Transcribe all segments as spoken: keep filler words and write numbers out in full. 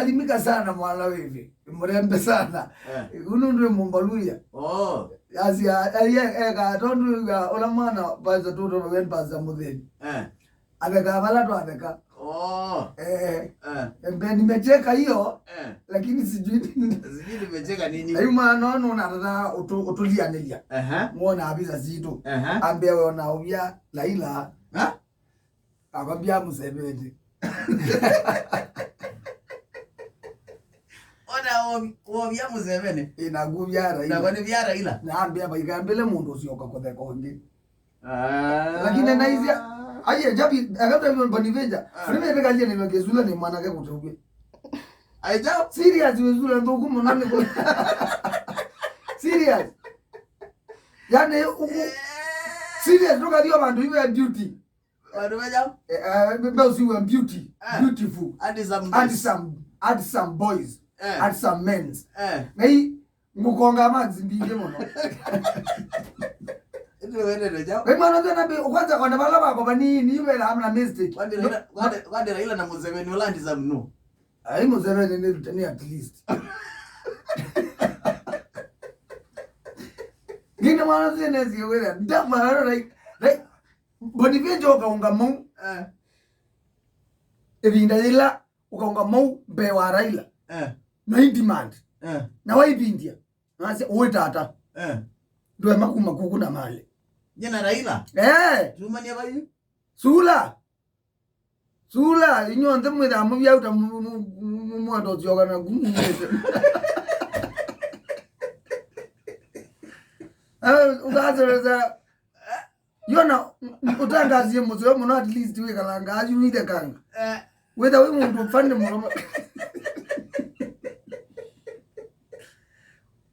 Imika sana mwana wivi. Murembe sana. Eh. Unu ndwe mumbaluya. Oh. Asi ya, ya, eka tondu ya ola mwana pasa tuto wen pasa mutheni. Eh. Aveka vala twaveka. Oh. Eh. Eh. Mbe nimecheka hiyo. Eh. Lakini sijui nini. Sijui nimecheka nini. Ayu mwana ono natata utulianilia. Aha. Muona abisa zitu. Aha. Ambe ona ovya Laila. Ha? Akwambia Museveni. Ona wo- wovya Museveni. Inakuvya Raila. Na kwani vya Raila. Naambia vaikambile mundu usioka kutheka ungi. Ah. Lakini naizia, aye jabi akata Bonivenja. Ah. Frimete kaje ni kesula ni mwana ke kutubi. Aija. Serious wezula ndugu munani. Serious. Yani uku serious tukadio bandu iwe beauty. Vandu vaja? Eh, eh, mbe usiwe beauty. Ah. Beautiful. Handsome boys. Handsome, handsome boys. Eh. Handsome men's. Eh. Ngai ngukonga manzi mbingi muno. Ĩndĩ wendete kyaũ? Ngai mwana tena be kwanza ona vala vako vanini iwe la amna mistake. Kwandira ila kwandira ila na Museveni ula handsome no. Ai Museveni ni ni at least. Ngine mwana tena siwe ndama like like Bonivenja ũkaũnga mau. Eh. Ĩvinda yĩla ũkaũnga mau mbee wa Raila. Eh. Na i demand. Eh. Na waivindya. Nasya ũĩ tata. Eh. Ndwema kuma kuku na mali. Nye na Raila? Eh. Tumania vayu? Sula. Sula, inyonthe mwĩthaa mũvyau ta mu- mu- mu- mu- mwenda ũsyoka na kumumĩte. Eh, ũkaseresa Yona, ũtangasie mũseo mũno, at least wĩkalanga ayu wĩthekanga. Eh. Wĩtha wĩ mũndũ funny mũno.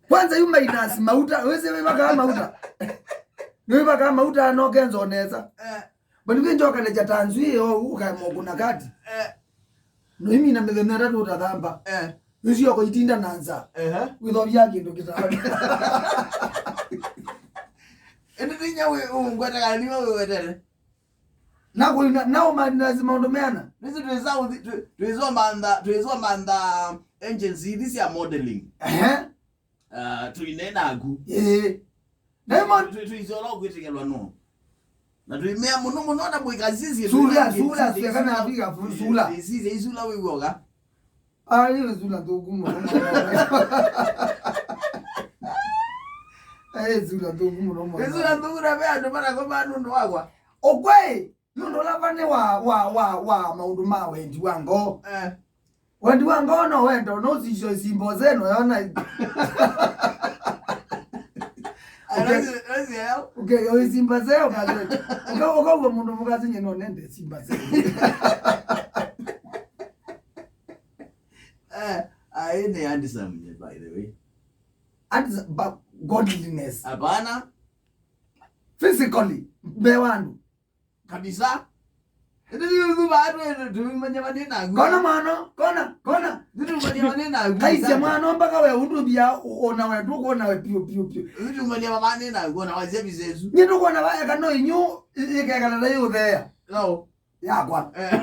Kwanza yu minus mauta, wĩsĩ wĩvakaa mauta. Nĩwĩvakaa mauta anokenzo nesa. Eh. But nĩwĩ njoka neja tanzu ĩyo ũkaema ũkũna kati. Eh. No imina mĩthenya ĩtatũ ũtathamba. Eh. Nĩsioko itinda na nza. Ehe. Wĩthovya kĩndũ kĩtawe. Ĩndĩ tinya wĩ ungweteka niwe wĩwetere. Na kuina nao manasi maũndũ meana. Nĩsĩ twĩsa twĩsomantha twĩsomantha agency ithi sya modeling. Ehe. Ah, tuine naku. Ĩĩ. Diamond. Twi- twi- Twisola kwĩtĩkĩlwa no. Na twĩmea mũno mũno na mwĩkasisye. Sula, sula, sula, kana apiga fu- sula. Sisye isula wĩw'oka. Ah, hiyo sula nthũku mũno. Eh, sula nthũku mũno. Isula nthũku na ve andũ marakomaa nũndũ wakwa. Ũkwĩ. Nũndũ ũla vane wa, wa, wa, wa maũndũ ma wendi wa ngoo. Eh. Wendi wa ngoo no wenda, no sisyo simbo zeno yona. Uke- Uke- uisimba zeo kaze. Uka- ukaua mũndũ mũkazi nye no nende simba zeo. Eh, aĩ nĩ handsome, by the way. Handsome, but godliness. Hapana. Physically, mbee wa andũ. Kabisa. Ĩndĩ yu yu baatũ ĩndĩ tũimanya vanĩ naku. Kona mwana, kona, kona. Nĩtũmanya vanĩ naku. Kaisya mwana mpaka we ũndũ mbia ona we ndũkuona we piũ piũ piũ. Nĩtũmanya vanĩ naku ona wasya bisesu. Nĩ ndũkuona vaeka no inyu ĩkekala na yũtheea. No. Yakwa. Eh.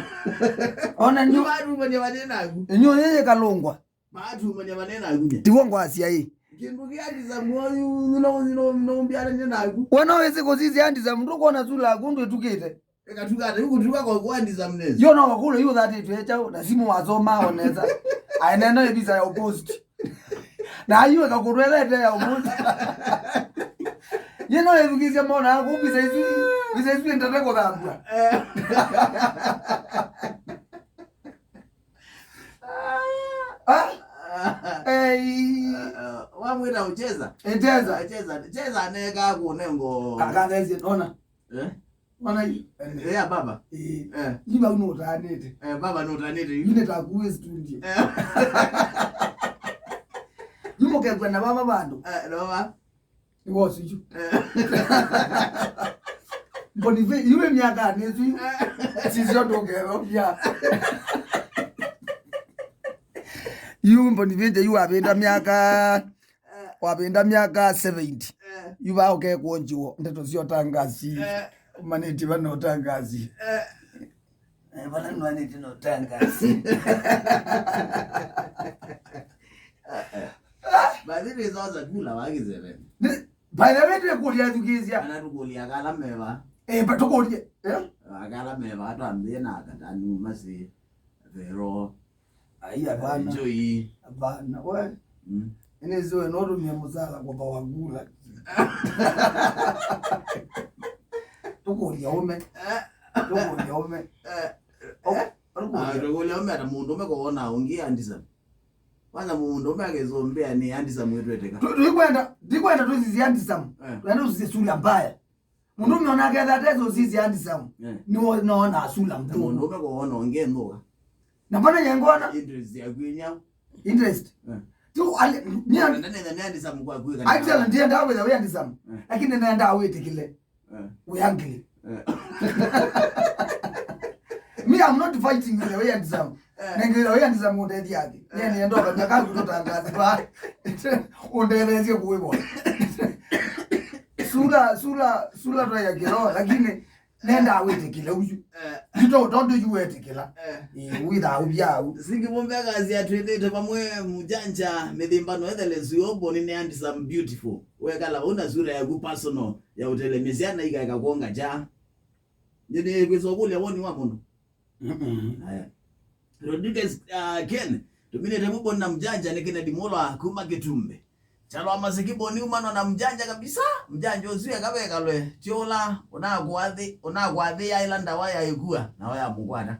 Ona nyu. Nĩtũmanya vanĩ naku. Inyu yĩkalũngwa. Matumanya manena akunya. Tiwo ngwasya ĩ. Kindu kia handsome oyu no no no mbiara nye naku. We no wĩsĩ kũsisya handsome ndũkwona sula yaku ndũ ĩtukĩte. Eka tukate yuko tuka kwa kwa handsome ness. Yo no wakulu yu thatĩtwe chao na simu wasoma onesa. Aeneno ebisa ya post. Na ayu eka kutwelete ya post. Ye no ethukisya mona aku bisa isu bisa isu endete kuthambua. Eh. Ah? Hey. Wamwĩta ucheza? Echeza. Cheza, cheza neka kunengo. Kakathesye ndona. Eh? Ona hii. Eh, ya baba. Eh. Eh. Ni bau no tanete. Eh, baba no tanete. Yine takuwe studio. Eh. Yumo kekwe na baba bandu. Eh, no ba. Nĩwosu yu. Eh. Mbonive, iwe myaka nĩsu yu. Eh. Sisyo ndũngeovya. Yu Mbonive nje yu wavĩnda myaka, eh, wavĩnda myaka seventy. Eh. Yu vaoke kuonjiwo ndeto sya ũtangasi. Eh. Manĩti vana ũtangasi. Eh. Vala nwanĩte no tangazi. Bathi nĩ sasa kula wa kĩseve. By the way, tũkũlya thukĩĩsya. Ana tũkũlya kala meva. Eh, but tũkũlye. Eh? Kala meva twambie na katani masi. Vero. Ai, hapana. Njoi. Hapana. We. Mm. Ene ziwe no tumia musala kwa bawa gula. Tukulia ume. Tukulia ume. Eh. Oh, tukulia. Ah, tukulia ume ata mundu ume kuona ungi andisa. Kwanza mundu ume akizombea ni andisa mwitweteka. Tu- Tuikwenda, ndikwenda tuzizi andisa. Eh. Tuenda tuzizi sula mbaya. Mũndũũme onake ethĩwa atesĩ ũsisya handsome, eh, nĩwona asula mũthũku. Mũndũũme kũwona ũngĩ nthũka. Na mbona nyengona interest yaku inya. Interest. Eh. Tu ali mia ndanetha nĩ handsome kwaku kana. Actually ndiye ndawe the way handsome. Eh. Lakini nenda awĩtĩkĩle. Eh. Wĩ ugly. Eh. Me, I'm not fighting with the way handsome. Eh. Nengĩla wĩa ndisa mũndethya athi. Eh. Nĩendoka nyaka kũtũtangaza ba. Ũndetheesye kũĩvona. Sula sula sula twa ya kĩroho lakini nenda awĩtĩkĩle uyu. Eh. Ito tondu yu wetĩkĩla. Eh. Ĩ witha ubyau. Singi mumbega zia twendete pamwe mujanja mithimba no ethele zuo boni ne handsome beautiful. Wekala una sura yaku personal ya utelemezia na ikaeka kuonga ja. Ndio ni kwizo kule woni wa mundu. Mm-mm. Aya. Rodriguez uh, Ken tuminite muboni na mjanja ni Kennedy Mulwa kuma Kitumbe. Chalwa masiki boni umano na mjanja kabisa. Mjanja usu ekavekalwe tiola unakwathi unakwathi ya ila ndawa ya ikua na waya mukwata.